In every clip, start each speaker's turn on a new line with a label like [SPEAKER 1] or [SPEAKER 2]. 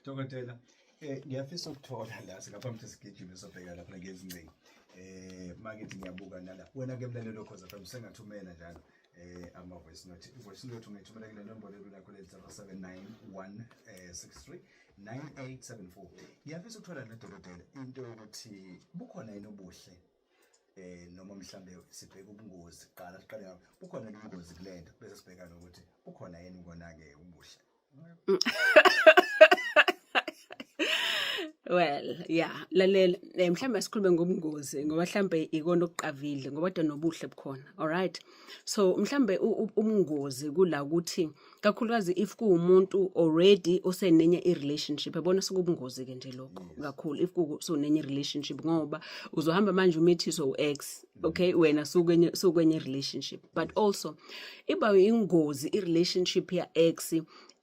[SPEAKER 1] Dokotela, ngiyafisa ukuthola la singaphambi ukuthi sigijime sobheka lapha ngezingcingo. Makithi ngiyabuka nala. Wena ke mlaleli Ukhozi FM sengathumela njalo ama voice note. I-voice note ungayithumela kule nombolo elula kule 0791 63 9874. Ngiyafisa ukuthola la, dokotela, into yokuthi bukhona yini ubuhle noma mhlambe sibheke ubungozi kuqala, siqale ngapha, bukhona yini ubungozi kulento, bese sibheka nokuthi bukhona yini kona ke ubuhle?
[SPEAKER 2] Well, yeah, lalela, mhlawumbe asikhulume ngobungozi ngoba mhlambe ikona okuqavile, ngoba kodwa nobuhle bukhona. All right. So mhlambe ubungozi kula ukuthi kakhulukazi if kuwumuntu already osenenye i-relationship, yabona, sekubungozi ke nje lokho kakhulu if kusunenye relationship, ngoba uzohamba manje umithiswe u-ex, okay, wena sukwenye relationship. But also iba ingozi i-relationship ya ex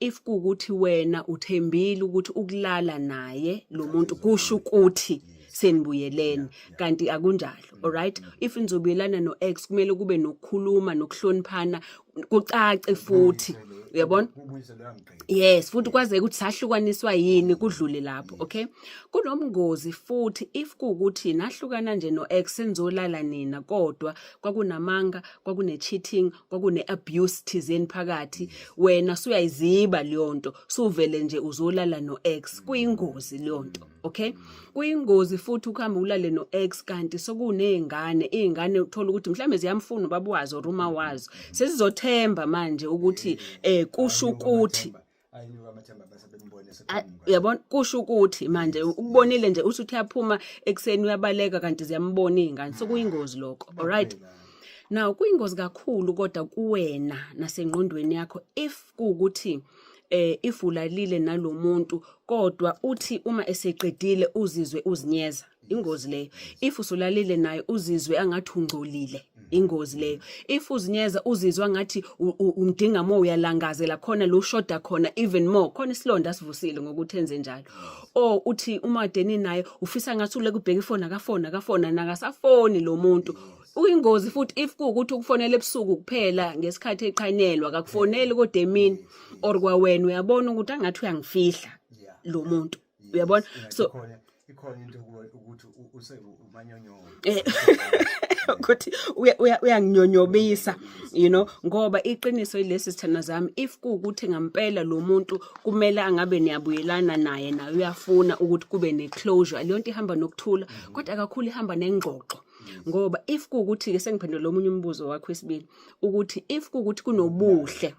[SPEAKER 2] if kuwukuthi wena uthembile ukuthi ukulala naye lo muntu kusho ukuthi senibuyelene, kanti akunjalo. Alright, if nizobuyelana no-ex, kumele kube nokukhuluma nokuhloniphana, kucace futhi, uyabona?
[SPEAKER 1] Kubuyiselwe yangigqina.
[SPEAKER 2] Yes, futhi kwazeke ukuthi sahlukaniswa yini, kudlule lapho. Okay, kunomngozi futhi if kuwukuthi nahlukana nje no-ex, senizolala nina, kodwa kwakunamanga, kwakune-cheating, kwakune-abuse thizeni phakathi, wena suyayiziba leyo nto, suvele nje uzolala no-ex, kuyingozi leyo nto. Okay, kuyingozi futhi ukuhamba ulale no-ex kanti sokuney'ngane, iy'ngane uthola ukuthi mhlawumbe ziyamfuna ubaba wazo or uma wazo, sesizothemba manje ukuthi kusho ukuthi
[SPEAKER 1] Ayinyuka amathemba bese bembone
[SPEAKER 2] Ah,
[SPEAKER 1] seqhamuka.
[SPEAKER 2] Uyabona, kusho ukuthi manje ukubonile nje, uthi uyaphuma ekuseni uyabaleka, kanti ziyambona iy'ngane, sokuyingozi lokho. Alright, now kuyingozi kakhulu kodwa kuwena nasengqondweni yakho if kuwukuthi if ulalile nalomuntu, kodwa uthi uma eseqedile uzizwe uzinyeza, ingozi leyo. If usulalile naye uzizwe angathi ungcolile, ingozi leyo. If uzinyeza, uzizwa ngathi umdinga more, uyalangazela khona lo ushoda khona even more, khona isilonda asivusile ngokuthi enze njalo. Or uthi uma deni naye ufisa ngathi uleke ubheka ifoni, akafoni, akafona, nakasafoni lo muntu. Uyingozi futhi if kuwukuthi ukufonela ebusuku kuphela ngesikhathi eqhanyelwa, akakufoneli kodwa emini, or kwawena uyabona ukuthi angathi uyangifihla lo muntu, uyabona? So
[SPEAKER 1] Ikhona into ukuthi use umanyonyobo.
[SPEAKER 2] Ukuthi uyanginyonyobisa, ngoba iqiniso ilesi, sithanda zami, if kuwukuthi ngampela lo muntu kumele angabe niyabuyelana naye, naye uyafuna ukuthi kube ne-closure, leyo nto ihamba nokuthula, kodwa kakhulu ihamba nengxoxo. Ngoba if kuwukuthi-ke, sengiphendula omunye umbuzo wakho wesibili, ukuthi if kuwukuthi kunobuhle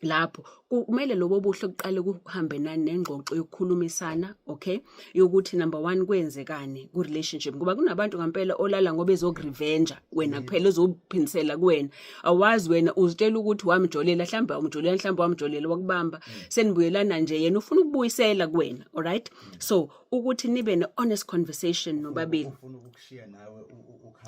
[SPEAKER 2] lapho, kumele lobo buhle kuqale kuhambe nani nengxoxo yokukhulumisana, okay, yokuthi number 1, kwenzekani ku relationship, ngoba kunabantu ngempela olala ngoba ezokurevenge wena kuphela, ezophindisela kuwena. Awazi wena, uzitshela ukuthi wamjolela, mhlawumbe awumjolela, mhlawumbe wamjolela wakubamba, senibuyelana nje, yena ufuna ukubuyisela kuwena. Alright, so ukuthi nibe ne honest conversation nobabili.
[SPEAKER 1] Ufuna ukukushiya nawe
[SPEAKER 2] ulimele.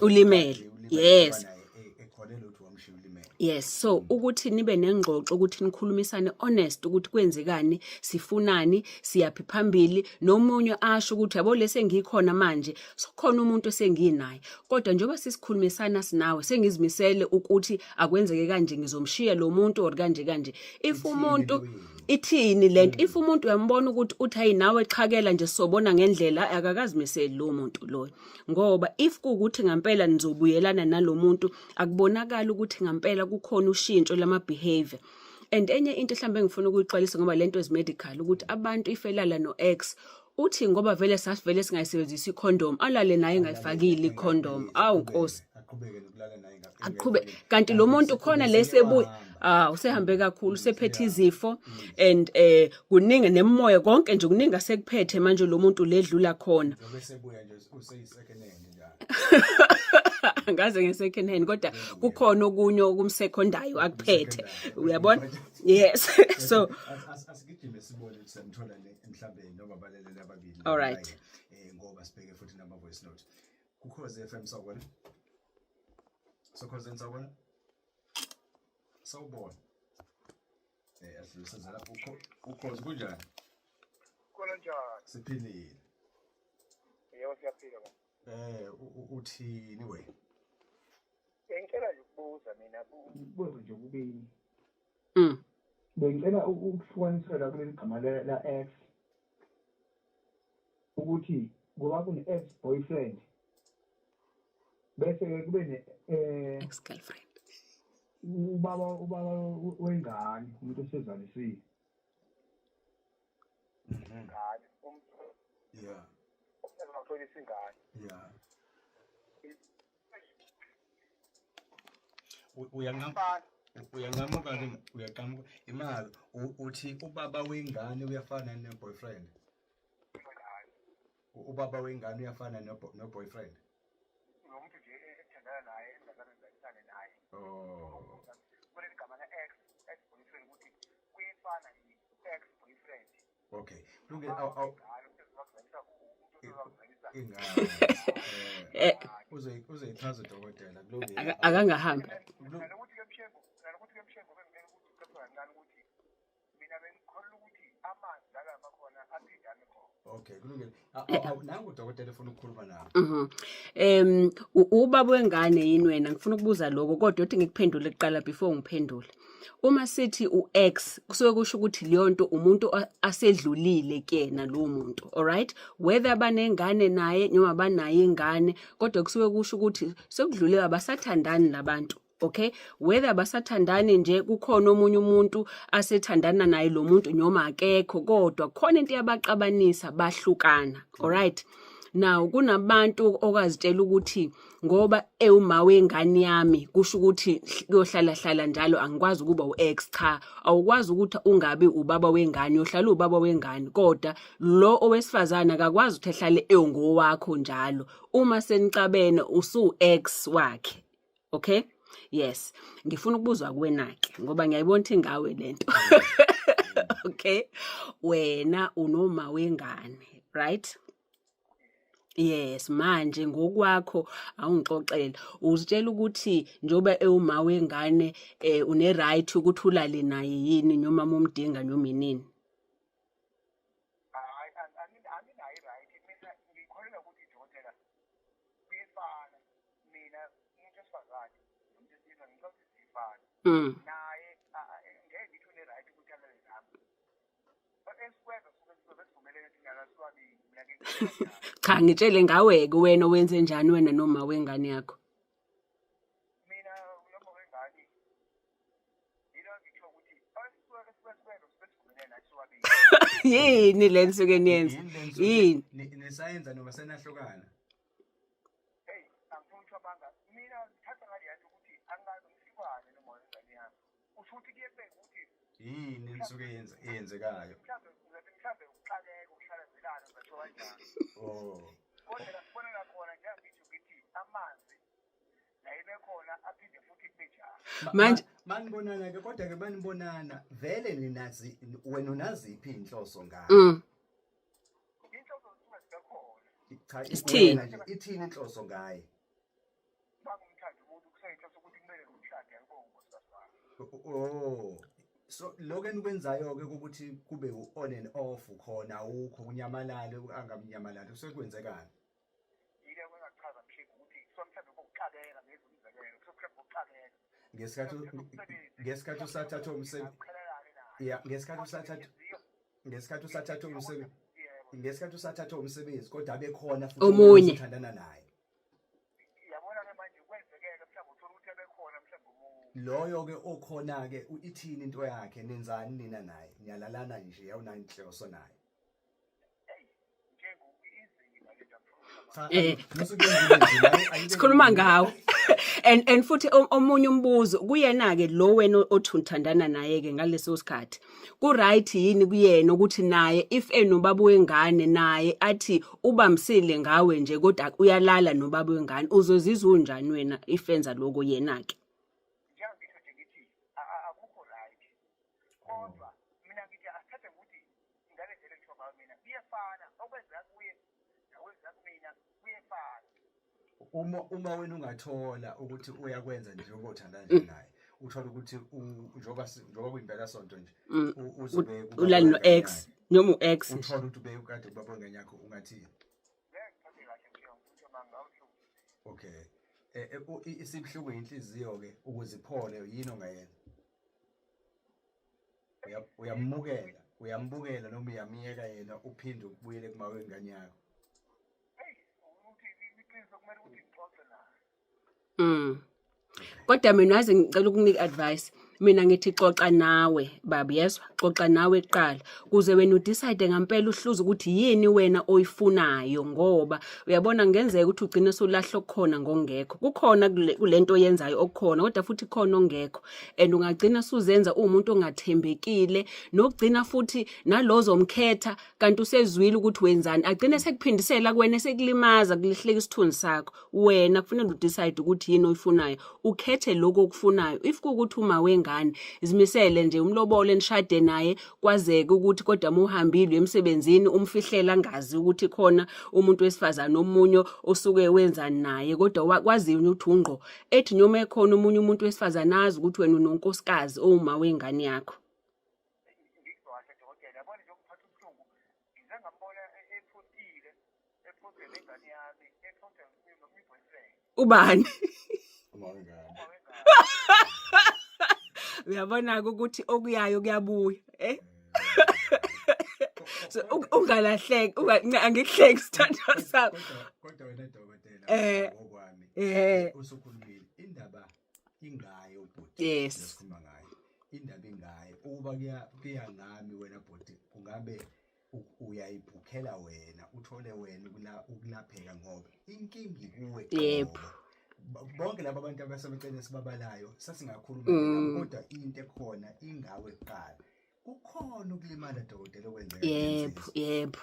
[SPEAKER 1] Ulimele, ngoba naye ekholelwa ukuthi wamshiya ulimele.
[SPEAKER 2] Yes, so ukuthi nibe nengxoxo, ukuthi nikhulumisane honest ukuthi kwenzekani, sifunani, siyaphi phambili, nomunye asho ukuthi yabo lese ngikhona manje, sokhona umuntu esenginaye. Kodwa njengoba sisikhulumisana sinawe, sengizimisele ukuthi akwenzeke kanje, ngizomshiya lo muntu or kanje kanje. If umuntu ithini lento, if umuntu uyambona ukuthi uthi hayi nawe xhakela nje, sobona ngendlela, akakazimiseli lo muntu loyo. Ngoba if kuwukuthi ngampela nizobuyelana nalomuntu, akubonakala ukuthi ngampela kukhona ushintsho lama behavior. And enye into mhlawumbe engifuna ukuyixwayisa, ngoba lento is medical, ukuthi abantu if elala no ex, uthi ngoba vele sasivele singayisebenzisi icondom, alale naye engayifakile icondom. Awu Nkosi.
[SPEAKER 1] Aqhubeke nokulala naye.
[SPEAKER 2] Aqhube, kanti lo muntu khona lesebuya, ah, usehambe kakhulu, usephethe izifo and kuningi nemoya, konke nje kuningi asekuphethe manje lo muntu ledlula khona.
[SPEAKER 1] Njengoba esebuya nje useyi-second hand njalo.
[SPEAKER 2] Ngaze nge-second hand, kodwa kukhona okunye okumsekhondayo akuphethe, uyabona? Yes, so
[SPEAKER 1] Asigijime sibone ukuthi siyamthola ne mhlambe noma abalaleli ababili.
[SPEAKER 2] All right.
[SPEAKER 1] Ngoba sibheke futhi nama voice note kuKhozi FM. Sawubona, Sokhozeni, sawubona, sawubona. Asidlulisezela Ukhozi, kunjani?
[SPEAKER 3] Khona, njani?
[SPEAKER 1] Siphilile.
[SPEAKER 3] Yebo, siyaphila ba.
[SPEAKER 1] Uthini wena?
[SPEAKER 3] Bengicela nje ukubuza mina, kubuza nje kubili. Bengicela ukuhlukanisela kuleli gama la ex. Ukuthi ngoba kune-ex boyfriend bese-ke kube ne
[SPEAKER 2] Ex girlfriend.
[SPEAKER 3] Ubaba wengane, umuntu osezalisiwe.
[SPEAKER 1] Ingane
[SPEAKER 3] Ezingakutholisa ingane.
[SPEAKER 1] Yeah. Uyanqamuka ke, uyaqhamuka imali. Uthi ubaba wengane uyafana ne-boyfriend? Ubaba wengane uyafana no-boyfriend?
[SPEAKER 3] Lo muntu nje ethandana naye, engazange naye.
[SPEAKER 1] Oh.
[SPEAKER 3] Kuleli gama la-ex, ex boyfriend, ukuthi kuyefana yini ex boyfriend?
[SPEAKER 1] Okay, kulungile. Awu.
[SPEAKER 3] Ingane.
[SPEAKER 1] Ingane. Uzoyichaza udokotela, kulungile.
[SPEAKER 2] Akangahambi.
[SPEAKER 3] Nanokuthi-ke Mshengu, bengicela ukuthi ucaphe kancane ukuthi mina bengikholelwa ukuthi amanzi la khona aphinde ame khona.
[SPEAKER 1] Okay, kulungile. Nangu udokotela efuna ukukhuluma nawe.
[SPEAKER 2] Ubaba wengane yini wena? Ngifuna ukubuza lokho, kodwa uthi ngikuphendule kuqala before ngiphendule. Uma sithi u-ex, kusuke kusho ukuthi leyo nto umuntu asedlulile kuyena lowo muntu, alright? Whether banengane naye noma banayo ingane, kodwa kusuke kusho ukuthi sekudlule, abasathandani labantu. Okay, whether basathandani nje, kukhona omunye umuntu asethandana naye lo muntu noma akekho, kodwa khona into yabaxabanisa, bahlukana. Alright? Now kunabantu okazitshela ukuthi ngoba ewuma wengane yami kusho ukuthi kuyohlala hlala njalo, angikwazi ukuba u-ex. Cha, awukwazi ukuthi ungabi ubaba wengane, uyohlala ubaba wengane, kodwa lo owesifazane akakwazi ukuthi ehlale ewungowakho njalo. Uma senicabene, usu-ex wakhe. Okay, yes, ngifuna ukubuzwa kuwena-ke ngoba ngiyayibona ukuthi ngawe lento. Okay, wena unoma wengane, right? Yes, manje ngokwakho awungixoxele. Uzitshela ukuthi njengoba ewuma wengane, une right ukuthi ulale naye yini noma umdinga noma inini?
[SPEAKER 3] Hayi, anginayo i-right. Mina ngikholelwa ukuthi, dokotela, kuyefana. Mina umuntu wesifazane nomuntu wesilisa, ngicela ukuthi sifane. Naye ngeke ngithi une-right ukuthi alale nami. Esikwenza suke sizobe sivumelene thina siwabili. Mina ngikholelwa njalo.
[SPEAKER 2] Cha, ngitshele ngawe-ke wena, wenze njani wena noma wengane yakho?
[SPEAKER 3] Mina noma wengane, yilo ngisho ukuthi esisuke sikwenza suke sivumelene nathi siwabili.
[SPEAKER 2] Yini le nisuke niyenza?
[SPEAKER 1] Yini le nisuke
[SPEAKER 2] Yini?
[SPEAKER 1] Nisayenza noma senahlukana?
[SPEAKER 3] Hey, angifuni ukuthi amanga. Mina ngithatha ngale nto ukuthi angikaze ngihlukane noma wengane yami. Usho ukuthi kuyenzeka ukuthi
[SPEAKER 1] Yini enisuke yenza eyenzekayo?
[SPEAKER 3] Mhlawumbe ukuxakeka, ukuhlalazelana, ngisho kanjalo.
[SPEAKER 1] Oh.
[SPEAKER 3] Kodwa la sibonela khona, njengoba ngisho ngithi amanzi la ibe khona aphinde futhi kube njalo.
[SPEAKER 1] Manibonana ke, kodwa ke manibonana vele, ninazi wena unaziphi inhloso ngayo?
[SPEAKER 3] Inhloso zisuke zibe khona.
[SPEAKER 1] Cha.
[SPEAKER 2] Isithini?
[SPEAKER 1] Wena nje, ithini inhloso ngaye?
[SPEAKER 3] Bangumthanda umuntu, kuseyinhloso ukuthi kumele ngimshade, ngibe unkosikazi wami.
[SPEAKER 1] Oh, so lokho enikwenzayo ke ukuthi kube u-on and off, khona awukho, kunyamalale, angamnyamalali, kusekwenzekani?
[SPEAKER 3] Yile kwengachaza, Mshengu, ukuthi kusuke mhlawumbe kokuxakeka, ngenza umzekelo, kusuke mhlawumbe kokuxakeka.
[SPEAKER 1] Ngesikhathi usathatha umsebenzi.
[SPEAKER 3] Qhelelane naye.
[SPEAKER 1] Ya, ngesikhathi usathatha umsebenzi, kodwa abekhona futhi
[SPEAKER 2] Omunye.
[SPEAKER 1] othandana naye.
[SPEAKER 3] Yabona-ke manje kwenzekeke mhlawumbe uthole ukuthi ebekhona mhlawumbe omunye.
[SPEAKER 1] Loyo ke okhona ke, ithini into yakhe? Nenzani nina naye? Niyalalana nje, awunanhloso naye?
[SPEAKER 3] Eyi, Mshengu, inzima le nto, angifuni ukuthi
[SPEAKER 1] Cha.
[SPEAKER 2] Eh.
[SPEAKER 1] Musukuyenza inzima.
[SPEAKER 2] Sikhuluma ngawo and futhi omunye umbuzo kuyena ke lo wena othi uthandana naye ke ngaleso sikhathi, ku right yini kuyena ukuthi naye if enobaba wengane naye athi ubamsile ngawe nje, kodwa uyalala nobaba wengane? Uzozizwa unjani wena if enza lokho yena ke?
[SPEAKER 3] Njengoba ngisho nje ngithi akukho right, kodwa mina ngithi asithathe ngokuthi ngale ndlela engisho ngayo mina, kuyefana okwenzeka kuye nokwenzeka kumina, kuyefana.
[SPEAKER 1] Uma wena ungathola ukuthi uyakwenza nje njengoba uthandana nje naye, uthola ukuthi njengoba kuyimpela sonto nje, uzobe ubaba
[SPEAKER 2] Ulale no
[SPEAKER 1] wengane
[SPEAKER 2] ex
[SPEAKER 1] yakhe.
[SPEAKER 2] Noma u-ex nje.
[SPEAKER 1] Uthola ukuthi ube ukade ubaba wengane yakho, ungathini?
[SPEAKER 3] Ngeke ngiphathe kahle nje, ngifuthe mangawuhluku.
[SPEAKER 1] Okay, isibuhlungu inhliziyo ke, ukuze iphole yini ongayenza? Uyamukela, uyambukela noma uyamiyeka yena, uphinde ubuyele kuma wengane yakho?
[SPEAKER 3] Iqiniso kumele ukuthi ngixoxe naye.
[SPEAKER 2] Kodwa mina wazi ngicela ukunika advice. Mina ngithi xoxa nawe baba, yezwa, xoxa nawe kuqala kuze wena udecide ngempela, uhluze ukuthi yini wena oyifunayo, ngoba uyabona kungenzeka ukuthi ugcine sowulahla okukhona ngongekho. Kukhona kulento oyenzayo okukhona, kodwa futhi khona ongekho, and ungagcina suzenza uwumuntu ongathembekile, nokugcina futhi nalozomkhetha kanti usezwile ukuthi wenzani, agcine sekuphindisela kuwena, sekulimaza, kulihleka isithunzi sakho. Wena kufanele udecide ukuthi yini oyifunayo, ukhethe lokho okufunayo. If kuwukuthi uma wengane, zimisele nje umlobole, nishade naye, kwazeke ukuthi kodwa uma uhambile emsebenzini umfihlela, angazi ukuthi khona umuntu wesifazane omunye osuke wenzani naye, kodwa kwaziwe ukuthi ungqo ethi noma ekhona omunye umuntu wesifazane azi ukuthi wena unonkosikazi owuma wengane yakho.
[SPEAKER 3] Ngikuzwa kahle, dokotela. Yabona nje, ukuphatha ubuhlungu, ngize ngambona ephostile, ephostile nengane yami, ephostile nomunye boyfriend.
[SPEAKER 2] Ubani?
[SPEAKER 1] Uma wengane.
[SPEAKER 3] Uma wengane.
[SPEAKER 2] Uyabona-ke ukuthi okuyayo kuyabuya, eh, so ungalahleki, angikuhleki, sithandwa sami.
[SPEAKER 1] Kodwa wena dokotela, ngokwami, usukhulumile indaba ingayo ubhuti. Esikhuluma ngayo, indaba ingayo ukuba kuya ngami, wena bhuti kungabe uyayibhukhela wena, uthole wena ukulapheka, ngoba inkinga ikuwe. Bonke laba bantu abasebeceleni sibabalayo sasingakhuluma nabo, kodwa into ekhona ingawe kuqala. Kukhona ukulimala, dokotela, okwenzeka?
[SPEAKER 2] Yebo,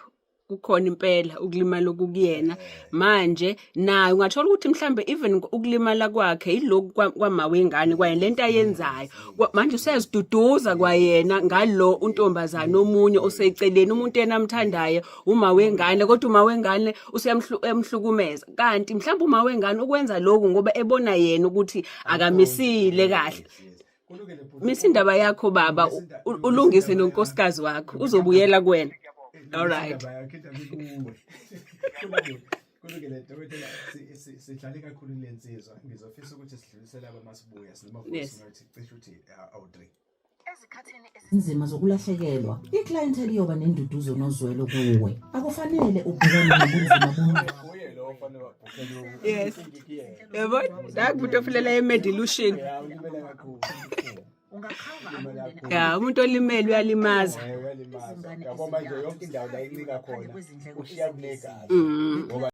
[SPEAKER 2] kukhona impela ukulimala okukuyena. Manje naye ungathola ukuthi mhlambe even ukulimala kwakhe yiloku kwama wengane, kwaye lento ayenzayo manje useyaziduduza kwayena ngalo untombazana omunye oseceleni, umuntu yena amthandayo uma wengane, kodwa uma wengane useyamhlukumeza, kanti mhlawumbe uma wengane ukwenza lokhu ngoba ebona yena ukuthi akamisile kahle.
[SPEAKER 1] Kulungile, bhuti.
[SPEAKER 2] Misa indaba yakho baba, ulungise nonkosikazi wakho, uzobuyela kuwena. All right.
[SPEAKER 1] Indaba yakho, indaba ikuwe. Kulungile. Kulungile dokotela, sihlale kakhulu kule nsizwa. Ngizofisa ukuthi sidlulisele abamasibuya sinoma voice note cishe uthi awu-3.
[SPEAKER 4] Ezikhathini ezinzima zokulahlekelwa, i-clientele iyoba nenduduzo nozwelo kuwe. Akufanele ubhekane nobunzima bomngcwabo.
[SPEAKER 1] Uye lo ofanele wabhukhela.
[SPEAKER 2] Yes. Yabo, naku umuntu ofulela e-medilution.
[SPEAKER 1] Ya, ulimele kakhulu.
[SPEAKER 4] Ungakhava
[SPEAKER 1] Ulimele kakhulu.
[SPEAKER 2] Ya, umuntu olimele uyalimaza.
[SPEAKER 1] Uyalimaza.
[SPEAKER 4] Izingane
[SPEAKER 1] Yabo, manje
[SPEAKER 4] ezintathu
[SPEAKER 1] yonke indawo la
[SPEAKER 4] zihlala
[SPEAKER 1] incika
[SPEAKER 4] ngaphandle
[SPEAKER 1] khona
[SPEAKER 4] kwezindleko
[SPEAKER 1] ushiya
[SPEAKER 4] ezengeziwe.
[SPEAKER 1] kunegazi. Ngoba